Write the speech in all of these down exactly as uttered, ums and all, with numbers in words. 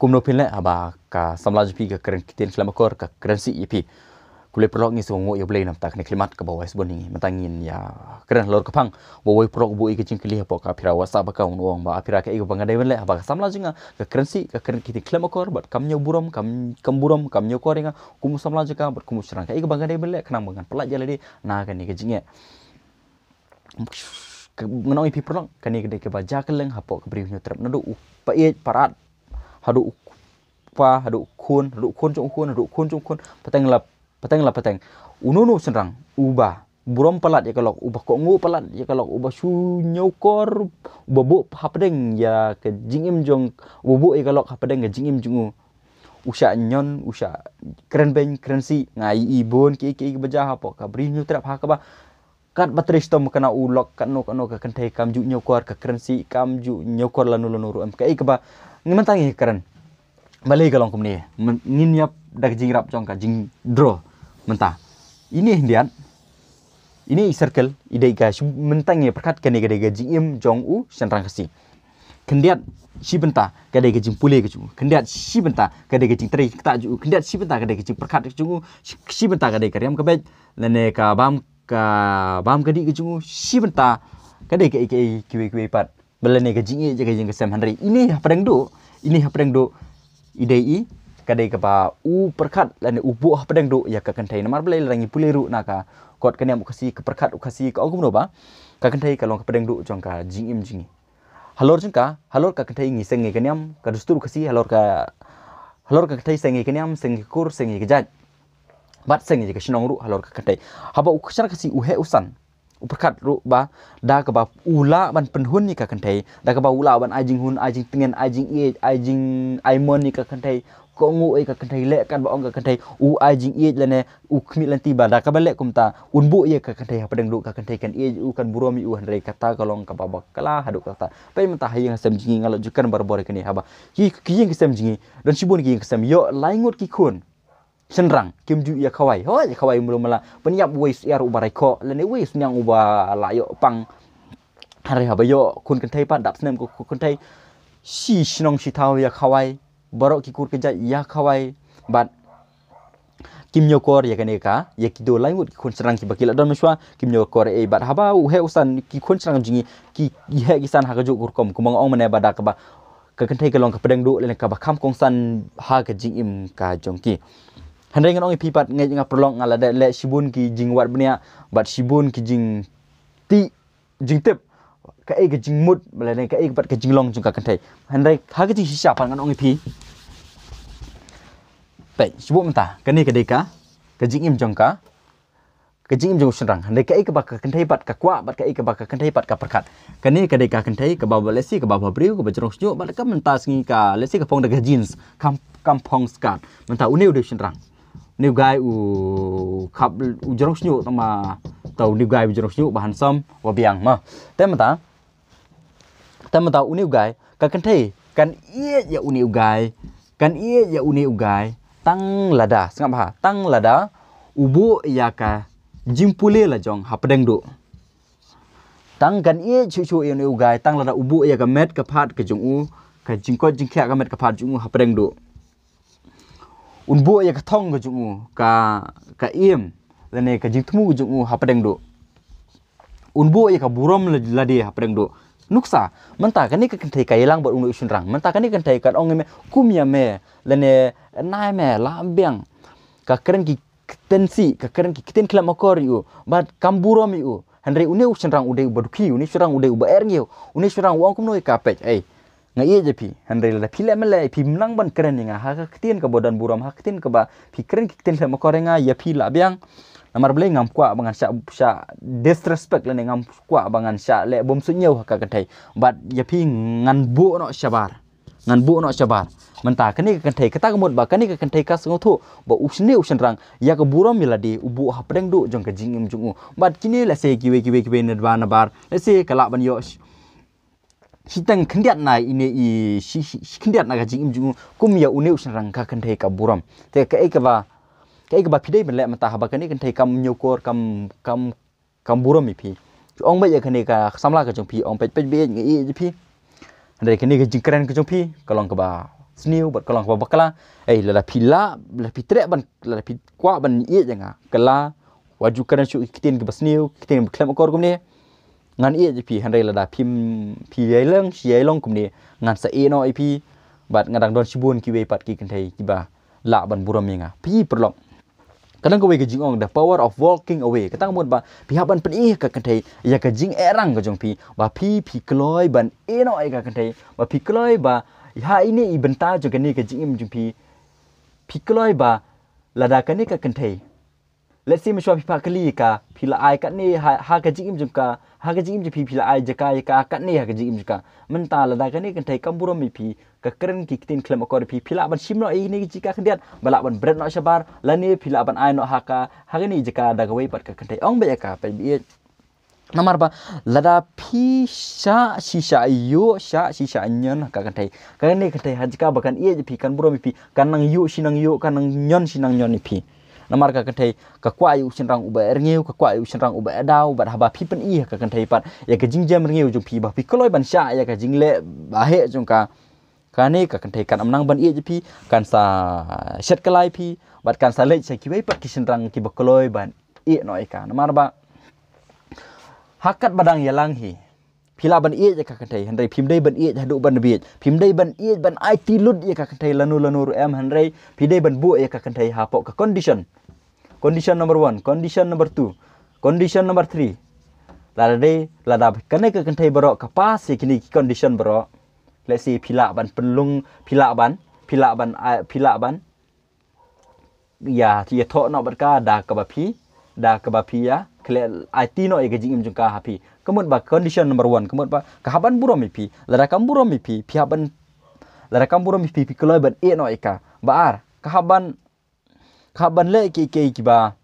Kumno phin leh haba ka samla jong phi ka kren ktien khlem akor, ka kren sih ïa phi. Khublei paralok, ngi sngewnguh ïa U Blei namar kane ka khlieh mat kaba wai sbun ïa ngi. Mynta ngin ïa kren halor ka phang ba uwei u paralok u buh ïa ka jingkylli hapoh ka phra WhatsApp ba ka un ong ba, a phra, kaei kaba nga dei ban leh haba ka samla jong nga ka kren sih, ka kren ktien khlem akor bad kam ñiew burom, kam, kam burom, kam ñiew akor ïa nga kum u samla jong ka bad kum u shynrang? Kaei kaba nga dei ban leh khnang ba ngan pyllait ïa lade na kane ka jingeh? Ngan ong ïa phi paralok, kane ka dei kaba jia kylleng hapoh ka Bri u Hynñiewtrep, naduh u paid parad haduh u kpa, haduh u khun, haduh u khun jong u khun, haduh u khun jong u khun, pateng la pateng la pateng. Uno uno u shynrang uba burom palat ïa ka lok, uba kohnguh palat ïa ka lok, uba shu ñiew akor, uba buh hapdeng ïa ka jingim jong, uba buh ïa ka lok hapdeng ka jingim jong u, u shah ñion, u shah kren beiñ kren sih. Nga ïohi bun kiei kiei kiba jia hapoh ka Bri u Hynñiewtrep ha kaba katba trei shitom kane u lok, katno katno ka kynthei kam ju ñiew akor, ka kren sih kam ju ñiew akor lano lano ruh. Em, kaei kaba, ngi mynta ngi kren, balei ka long kumne? Myn-, ngin ïap da ka jingïarap jong ka jingdro. Mynta ine i khyndiat, ine i circle i dei ka, shu mynta ngi pyrkhat kane ka dei ka jingim jong u shynrang Khasi. Khyndiat shi bynta ka dei ka jingpule ka jong u, khyndiat shi bynta ka dei ka jingtrei ktah jong u, khyndiat shi bynta ka dei ka jingpyrkhat ka jong u, shi, shi bynta ka dei ka riam ka beit lane ka bam, ka bam ka dih ka jong u, shi bynta ka dei kaei kaei kiwei kiwei pat, ba lane ka jingïeit ïa ka ïing ka sem. Hynrei ine hapdeng duh, ine hapdeng duh i dei i, ka dei kaba u pyrkhat lane u buh hapdeng duh ïa ka kynthei. Namar balei? Lada ngi pule ruh na ka kot ka niam u Khasi, ka pyrkhat u Khasi ka ong kumno ba ka kynthei ka long ka pdeng duh jong ka jingim jong ngi. Halor jong ka, halor ka kynthei ngi seng ïa ka niam, ka dustur u Khasi, halor ka, halor ka kynthei seng ïa ka niam, seng ïa ka kur, seng ïa ka jait, bad seng ïa ka shnong ruh halor ka kynthei. Haba u shynrang Khasi u heh u san, u pyrkhat ruh ba da kaba u lah ban pynhun ïa ka kynthei, da kaba u lah ban ai jinghun, ai jingtngen, ai jingïeit, ai jing, ai mon ïa ka kynthei, kohnguh ïa ka kynthei, leh katba ong ka kynthei, u ai jingïeit lane u khmih lynti ba da kaba leh kumta un buh ïa ka kynthei hapdeng duh, ka kynthei kan ïeit ïa u, kan burom ïa u. Hynrei kata ka long kaba bakla haduh katta. Peit mynta ha ïing ha sem jong ngi, nga la ju kren barabor ïa kane, haba ki, ki ïing ki sem jong ngi, don shibun ki ïing ki sem, ïoh lai ngut ki khun shynrang kim ju ïa khawai. Hooid, ïa khawai mulu mala, pynïap uwei u syiar uba raikhoh lane uwei u sniang uba la ïoh pang. Hynrei haba ïoh khun kynthei pat, dap snem ka khun kynthei, shi shnong shi thaw ïa khawai, baroh ki kur ki jait ïa khawai, bad kim ñiew akor ïa kane ka, ïa kitu lai ngut ki khun shynrang kiba ki la don mynshuwa, kim ñiew akor ei. Bad haba u heh u san, ki khun shynrang jong ngi ki heh ki san ha kajuh ka rukom, kumba nga ong mynne ba da kaba ka kynthei ka long ka pdeng duh lane kaba kham kongsan ha ka jingim ka jong ki. Hynrei ngan ong ïa phi pat, ngeit nga paralok, nga la dep leh shibun ki jingwad bniah bad shibun ki jingtip, jingtip kaei ka jingmut lane kaei pat ka jinglong jong ka kynthei. Hynrei ha ka jingshisha pat ngan ong ïa phi, peit, shu buh mynta, kane ka dei ka, ka jingim jong ka, ka jingim jong u shynrang. Hynrei kaei kaba ka kynthei pat ka kwah bad kaei kaba ka kynthei pat ka pyrkhat. Kane ka dei ka kynthei kaba, ba lehse kaba bhabriew, kaba jrong shñiuh, bad ka mynta sngi ka, lehse ka phong da ka jeans, kam, kam phong skirt. Mynta une u dei u shynrang, une u guy u khap, u jrong shñiuh, tang ma, ta une u guy u jrong shñiuh, ba handsome, ba biang ma. Te mynta, te mynta une u guy, ka kynthei kan ïeit ïa une u guy, kan ïeit ïa une u guy tang lada, sngap bha, tang lada u buh ïa ka jingpule lajong hapdeng duh. Tang kan ïeit shuh shuh ïa une u guy tang lada u buh ïa ka met ka phad ka jong u, ka jingkoit jingkhiah ka met ka phad jong u hapdeng duh. Un buh ïa ka thong ka jong u, ka, ka im lane ka jingthmu ka jong u hapdeng duh. Un buh ïa ka burom la-, lade hapdeng duh. Nuksa, mynta kane ka kynthei ka ïalang bad une u shynrang. Mynta kane ka kynthei kan ong ïa me, kum ïa me lane nai me, lah biang. Ka kren ki ktien sih, ka kren ki ktien khlem akor ïa u, bad kam burom ïa u. Hynrei une u shynrang u dei uba dukhi, une u shynrang u dei uba er ngiew, une u shynrang u ong kumno ïa ka, peit, ei, nga ïeit ïa phi, hynrei lada phi leh mynleh, phi mynta ban kren ïa nga ha ka ktien kaba don burom, ha ka ktien kaba phi kren ki ktien khlem akor ïa nga, ïa phi lah biang. Namar balei? Ngam kwah ba ngan shah, shah disrespect lane ngam kwah ba ngan shah leh bym suidñiew ha ka kynthei. Bad ïa phi ngan buh noh shabar. Ngan buh noh shabar. Mynta kane ka kynthei, kata ka mut ba kane ka kynthei ka sngewthuh ba une u shynrang ïa ka burom ïa lade u buh hapdeng duh jong ka jingim jong u. Bad kine lehse kiwei kiwei kiwei nabar nabar, lehse ka lah ban ïoh shi, shiteng khyndiat na ine i shi, shi, shi khyndiat na ka jingim jong u, kum ïa une u shynrang ka kynthei ka burom. Te kaei kaba, kaei kaba phi dei ban leh mynta haba kane ka kynthei kam ñiew akor, kam, kam kam burom ïa phi. Ong beit ïa kane ka samla ka jong phi, ong peit, peit beit, nga ïeit ïa phi. Hynrei kane ka jingkren ka jong phi ka long kaba sniew bad ka long kaba bakla. Ei, lada phi lah, lada phi treh ban, lada phi kwah ban ïeit ïa nga, kylla, wat ju kren shuh ki ktien kiba sniew, ki ktien kiba khlem akor kumne. Ngan ïeit ïa phi, hynrei lada phim, phi ïai long, shi ïai long kumne, ngan sa ïehnoh ïa phi. Bad nga dang don shibun kiwei pat ki kynthei kiba lah ban burom ïa nga. Phi paralok, ka dang kawei ka jingong, the power of walking away. Kata ka mut ba phi hap ban pyni ka kynthei ïa ka jingehrang ka jong phi, ba phi, phi kloi ban ïehnoh ïa ka kynthei, ba phi kloi ba ha ine i bynta jong kane ka jingim jong phi, phi kloi ba lada kane ka kynthei, let's say, mynshuwa phi phah kylli ïa ka, phi la ai katne ha, ha ka jingim jong ka, ha ka jingim jong phi, phi la ai jaka ïa ka katne ha ka jingim jong ka. Mynta lada kane ka kynthei kam burom ïa phi, ka kren ki ktien khlem akor ïa phi, phi lah ban shim noh ïa kine ki jaka khyndiat, ba lah ban bret noh shabar, lane phi lah ban ai noh ha ka, ha kane jaka da kawei pat ka kynthei. Ong beit ïa ka, peit beit. Namar ba lada phi shah shisha ïoh, shah shisha ñion ha ka kynthei, kane ka kynthei ha jaka ba kan ïeit ïa phi, kan burom ïa phi, kan nang ïoh shi nang ïoh, kan nang ñion shi nang ñion ïa phi. Namar ka kynthei ka kwah ïa u shynrang uba rngiew, ka kwah ïa u shynrang uba daw, bad haba phi pyni ha ka kynthei pat ïa ka jingjemrngiew jong phi, ba phi kloi ban shah ïa ka jingleh baheh jong ka, kane ka kynthei kan ym nang ban ïeit ïa phi, kan sa shet kylla ïa phi, bad kan sa leit sha kiwei pat ki shynrang kiba kloi ban ïehnoh ïa ka. Namar ba ha katba dang ïalang hi, phi lah ban ïeit ïa ka kynthei, hynrei phim dei ban ïeit haduh ban bieit, phim dei ban ïeit ban aiti lut ïa ka kynthei lano lano ruh em, hynrei phi dei ban buh ïa ka kynthei hapoh ka condition. Condition number one, condition number two, condition number three. Lada dei, lada kane ka kynthei baroh ka pass ïa kine ki condition baroh, let's say, phi lah ban pynlong, phi lah ban, phi lah ban, ah, phi lah ban ïa, ïathoh noh bad ka da kaba phi, da kaba phi ïa khleh aiti noh ïa ka jingim jong ka ha phi. Ka mut ba condition number one, ka mut ba ka hap ban burom ïa phi. Lada kam burom ïa phi, phi hap ban, lada kam burom ïa phi, phi kloi ban ïehnoh ïa ka. Ba ar, ka hap ban, ka hap ban leh kiei kiei kiba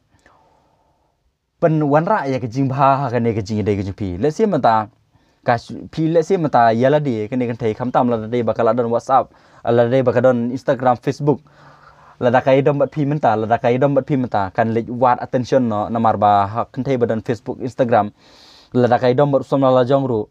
pynwanrah ïa ka jingbha ha kane ka jingïadei ka jong phi. Let's say mynta ka sh-, phi, let's say mynta ïa lade kane ka kynthei, khamtam lada dei ba ka la don WhatsApp, lada dei ba ka don Instagram, Facebook. Lada ka ïadom bad phi mynta, lada ka ïadom bad phi mynta, kan leit wad attention noh, namar ba ha kynthei ba don Facebook, Instagram. Lada ka ïadom bad u samla lajong ruh,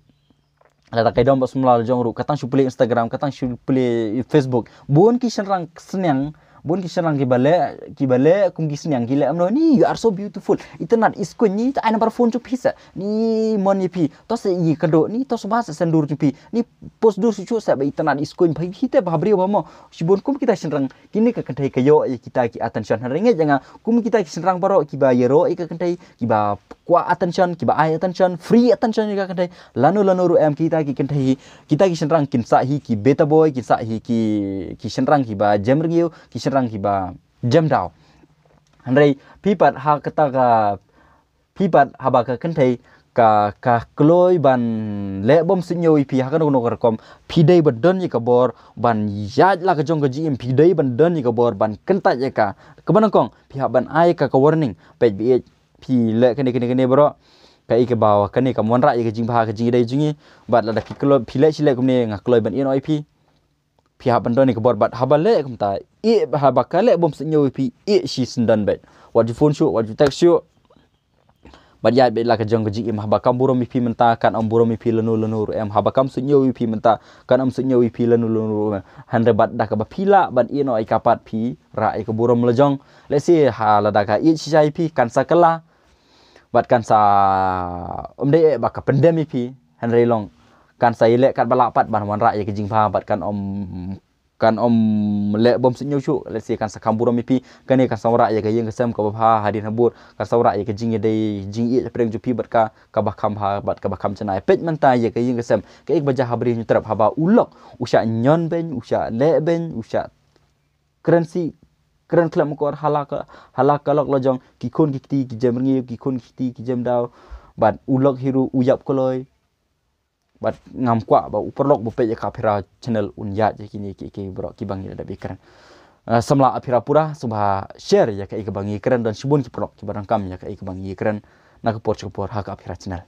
lada ka ïadom bad u samla lajong ruh, ka tang shu plie Instagram, ka tang shu plie Facebook. Bun ki shynrang sniang, bun ki shynrang kiba leh, kiba leh kum ki sniang, ki leh kumno, ni, you are so beautiful. Itynnad, i skun, ni, ai number phone jong phi seh, ni mon ïa phi. To seh i kynduh, ni, to seh ba seh sendur jong phi, ni, pos dur shuh shuh seh ba itynnad, i skun, phi te ba briew ba mo. Shibun kum kita shynrang, kine ka kynthei ka ïoh ïa kita ki attention. Hynrei nga ïa nga, kum kita ki shynrang baroh kiba ïaroh ïa ka kynthei, kiba kwah attention, kiba ai attention, free attention ïa ka kynthei. Lano lano ruh em, kita ki kynthei, kita ki shynrang kin sa hi ki beta boy, kin sa hi ki, ki shynrang kiba jemrngiew, ki shynrang kiba jemdaw. Hynrei phi pat ha kata ka, phi pat haba ka kynthei ka, ka kloi ban leh bym suidñiew ïa phi ha kano kano ka rukom, phi dei ban don ïa ka bor ban ïaid la ka jong ka jingim, phi dei ban don ïa ka bor ban kyntait ïa ka. Kaba nyngkong, phi hap ban ai ïa ka, ka warning, peit beit, phi leh kane kane kane baroh, kaei kaba kane kam wanrah ïa ka jingbha ka jingïadei jong ngi. Bad lada phi kloi, phi leh shi leh kumne, nga kloi ban ïehnoh ïa phi. Phi hap ban don ïa ka bor, bad haba leh kumta, ïeh, haba ka leh bym suidñiew ïa phi, ïeh shi syndon beit. Wat ju phone shuh, wat ju text shuh. Bad ïaid beit la ka jong ka jingim. Haba kam burom ïa phi mynta, kan ym burom ïa phi lano lano ruh em. Haba kam suidñiew ïa phi mynta, kan ym suidñiew ïa phi lano lano ruh em. Hynrei bad da kaba phi lah ban ïehnoh ïa ka pat, phi rah ïa ka burom lajong. Let's say ha lada ka ïeit shisha ïa phi, kan sa kylla. Bad kan sa, ym dei eh ba ka pyndem ïa phi, hynrei long kan sa ïaleh katba lah pat ban wanrah ïa ka jingbha, bad kan ym, kan ym leh bym suidñiew shuh. Let's say kan sa kham burom ïa phi, kane kan sa wanrah ïa ka ïing ka sem kaba bha hadien habud, kan sa wanrah ïa ka jingïadei jingïeit hapdeng jong phi bad ka, kaba kham bha bad kaba kham janai. Peit mynta ïa ka ïing ka sem, kaei kaba jia ha Bri Hynñiewtrep, haba u lok u shah ñion beiñ, u shah leh beiñ, u shah kren sih, kren khlem akor ha la ka, ha la ka lok lajong, ki khun ki kti ki jemrngiew, ki khun ki kti ki jemdaw. Bad u lok hi ruh u ïap kloi. Bad ngam kwah ba u paralok ba peit ïa ka Aphira channel un ïaid ïa kine kiei kiei baroh kiba ngi la dep ïakren. Ah, samla Aphira pura, sngewbha share ïa kaei kaba ngi ïakren, don shibun ki paralok kiba donkam ïa kaei kaba ngi ïakren na ka por sha ka por ha ka Aphira channel.